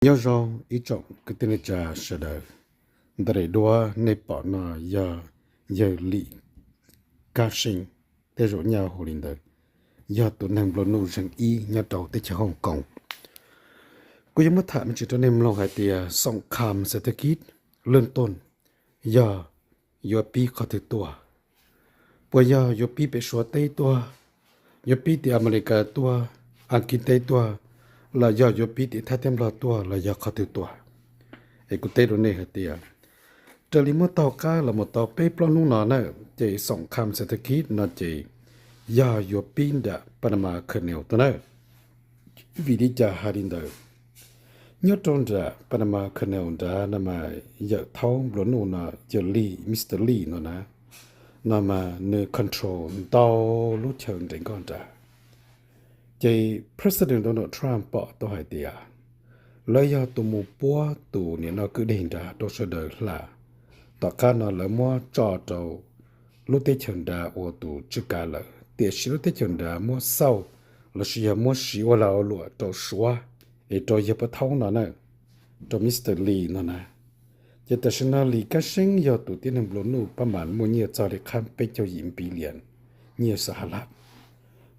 Nyob zoo ib tsoom kwv tij neej tsa sawv daws, ntawm daim duab nej pom no yog yawg Lis Kab Seeb, tej zaum nyaj hu li ntawd, yog tus neeg nplua nuj zeem ib nyob rau teb chaws Hooj Koos. Kuv yuav muab tham me ntsis rau nej mloog hais tias xoom kham xev thab kib lwj tooj yog yuav pib qhov twg tuaj. Puas yog yuav pib pem Suav teb tuaj, yuav pib tim Amelikas tuaj, Askiv teb tuaj, los yog yuav pib tim Thaib thiab Nplog tuaj, los yog qhov twg tuaj? Es kuv teb rau nej hais tias, raws li muab taug qab los mus tau peb plaub hnub no na, ces xoom kham xev thab kib no ces yog yuav pib nram Panama Canal tuaj na. Vim li cas hais li ntawd? Nyob rau nram Panama Canal nrad no mas yawm thaub nplua nuj no, yawg Lee, Mister Lee no na, no mas nws control ntau lub chaw nres nkoj nrad. Ces President Donald Trump pom tau hais tias lawv yog tus mus puab tus nim no kwj deg nrad rau sawv daws hla. Tom qab no lawv muab tso rau lub teb chaws nrad ua tus tswj kav lawm, tiam sis lub teb chaws nrad muab xauj lossis yog muab siv ua lag ua luam rau Suav, es rau yawg pab thaub no na, rau Mister Lee no na. Ces tam sim no Lis Kab Seeb yog tus tib neeg nplua nuj pab mas muaj nyiaj txog li qhab peb caug yim billion nyiaj xas has laj.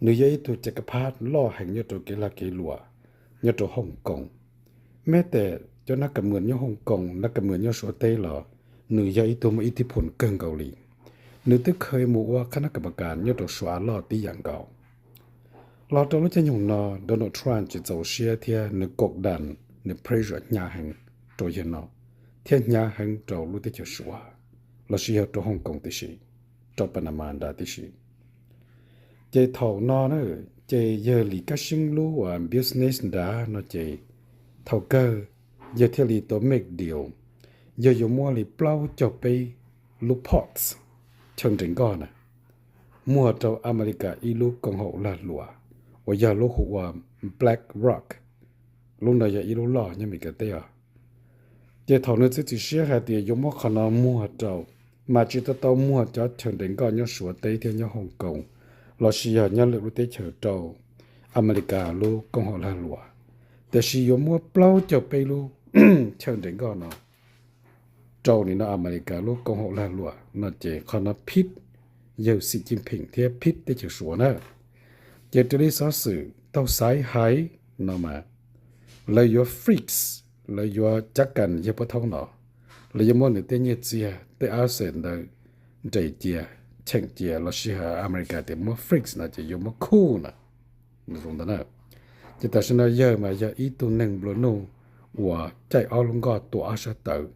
Nws yog ib tug caj kab phab loj heev nyob rau kev lag kev luam nyob rau Hooj Koos. Meb tes cov nab kam mws nyob Hooj Koos, nab kam mws nyob Suav teb los nws yog ib tug muaj ib tib phum kawg nkaus li. Nws twb khaws mus ua qhab nab kam mas kas nyob rau Suav av loj tib yam nkaus. Los rau lub caij nyoog no Donald Trump tsis txaus siab thiab nws kaum das, nws pressure hnyav heev rau yawg no, thiab hnyav heev rau lub teb chaws Suav, lossis yog rau Hooj Koos tib si, rau Panama nrad tib si. Ces thaum no na, ces yawg Lis Kab Seeb lub business nrad no ces thaum kawg yawg thiaj li tau make deal, yawg yuav muab li plaub caug peb lub ports, chaw nres nkoj na, muag rau Amelikas ib lub koom haum lag luam uas yog lub hu ua BlackRock. Lub no yog ib lub loj nyob Amelikas teb os. Ces thaum nws txiav txim siab hais tias yuav muab qhov no muag rau, mas tsis tau tau muag cov chaw nres nkoj nyob Suav teb thiab nyob Hooj Koos, lossis yog nyob lwm lub teb chaws rau Amelikas lub koom haum lag luam, tiam sis yuav muab plaub caug peb lub chaw nres nkoj no rau nim no Amelikas lub koom haum lag luam no ces qhov no phib yawg Xi Jinping thiab phib teb chaws Suav na. Ces raws li xov xwm tau xaiv hais no mas lawv yuav freeze, lawv yuav cav kas yawg pab thaub no, lawv yuav muab nws tej nyiaj txiag tej asset ntawd nres cia, cheem cia, lossis hais Amelikas tias muab freeze no ces yuav muab khu na. Zoo ntawd na. Ces tam sim no yawg mas yog ib tug neeg nplua nuj uas caij ob lub nkoj tua ob sab tawv.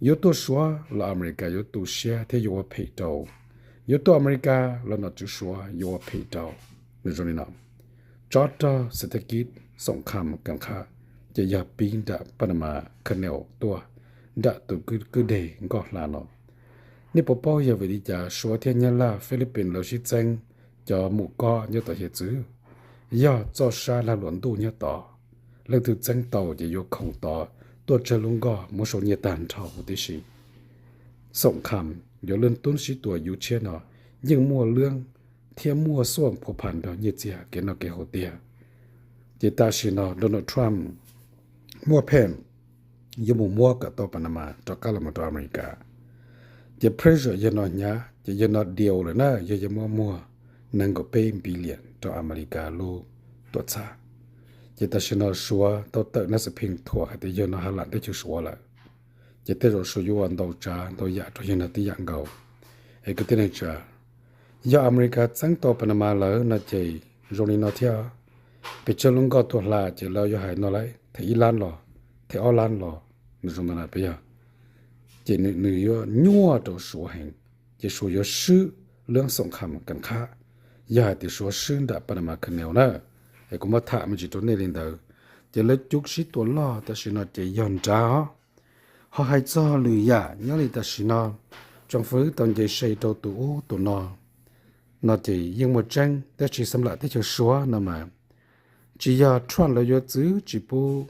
Yuav tuaj Suav los Amelikas yuav tu siab thiab yuav ua phem rau, yuav tuaj Amelikas los nom tswv Suav yuav ua phem rau. Nws zoo li no, tsov rog xev thab kib xoom kham kas qhab ces yog pib nram Panama Canal tuaj, nram tus kwj deg nkoj hla no. Nej puas paub yog vim li cas Suav thiab Nyab Laj, Philippines lawv sib txeeb cov mus kob nyob tom hiav txwv? Yog txoj sab lag luam ntuj nyob tod, leej twg txeeb tau ces yuav khoom tod tuaj tsawg lub nkoj muab sau nyiaj tag nrho huv tib si. Xoom kham yuav lwj tub sib tua yuv tshiab no yeej muaj lwj thiab muaj xuaj phua pha nrog nyiaj txiag kev noj kev haus tiag. Ces tam sim no Donald Trump muaj pheej yuav mus muab kom tau Panama rov qab los mus rau Amelikas. Ces pressure yawg no hnyav ces yawg no deal lawm na, yawg yuav muab muag nees nkaum peb billion rau Amelikas lub tuam txhab. Ces tam sim no Suav tau tawm nab xwm pheej thuam hais tias yawg no ha lam teb chaws Suav lawm. Ces tej zaum Suav yuav ua ntau tsav ntau yam rau yawg no tib yam nkaus. Es kwv tij neej tsa, yog Amelikas txeeb tau Panama lawm no ces zoo li no thiab, pes tsawg lub nkoj tuaj hla ces lawv yuav hais no lawm, them ib lab los, them ob lab los, nws zoo no na peb yog. Ces nws yuav nyuaj rau Suav heev, ces Suav yuav swb lwj xoom kham kas qhab, yog hais tias Suav swb nram Panama Canal na. Es kuv muab tham me ntsis rau nej li ntawd. Ces lawv cug sib tua loj tam sim no ces yog nrad os. Ho hais txog lwm yam nyob li tam sim no, tsoom fwv tau nce se rau tus ub tus no, no ces yeej muaj tseeb, tab sis xam lam teb chaws Suav no mas tsis yog Trump lawv yuav txwv tsis pub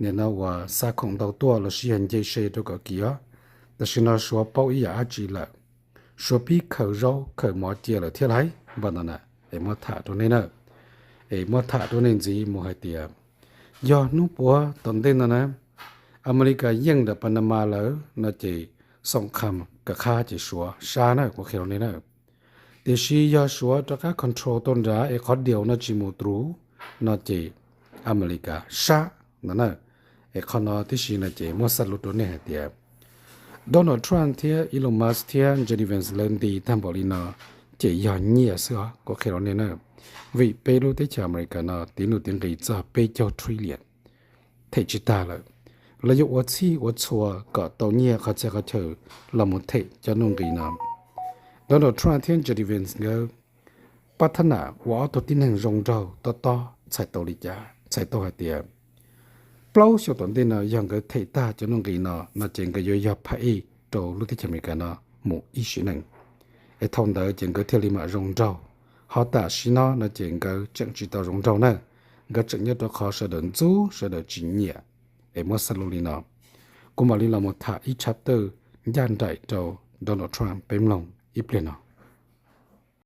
nim no uas xa khoom ntau tuaj lossis yog nce se rau kom kis os. Tam sim no Suav paub ib yam dab tsi lawm, Suav pib khaws zaub khaws mov cia lawm thiab lauj. Npaj no na, es muab tham rau nej na, es muab tham rau nej ntxiv mus hais tias Yog hnub puav tom ntej no na, Amelikas yeej ntawm Panama lawm no ces xoom kham kav qhab ces Suav sab na, kuv qhia rau nej na. Tiam sis yog Suav rov qab control tau nrad es qhov diaus no tsis mus truv no ces Amelikas sab no na. Es qhov no tib si no ces muab xav lus rau nej hais tias Donald Trump thiab Elon Musk thiab J D Vance lawv nti tag npaum li no ces yog nyiaj xwb os, kuv qhia rau nej na. Vim peb lub teb chaws Amelikas no tiv nuj tiv nqis txog peb caug trillion, them tsis tag lawm. Lawv yuav ua txhij ua txhua kom tau nyiaj qhov txhia qhov chaw los mus them cov nuj nqis no. Donald Trump thiab J D Vance nkawd pab thab nam ua ob tug tib neeg zoo nraug tob tob txhais tau li cas? Txhais tau hais tias plaub xyoo tom ntej no yog nkawd them tag cov nuj nqis no no ces nkawd yuav yog phab ej rau lub teb chaws Amelikas no mus ib sim neej. Es thaum ntawd ces nkawd thiaj li mam zoo nraug. Ho tam sim no no ces nkawd tseem tsis tau zoo nraug na, nkawd tseem nyob rau qhov sawv daws ntxub sawv daws tsis nyiam. Es muab xav lus li no, kuv mam li los mus tham ib chapter ncaj nraim rau Donald Trump peb mloog ib pliag no.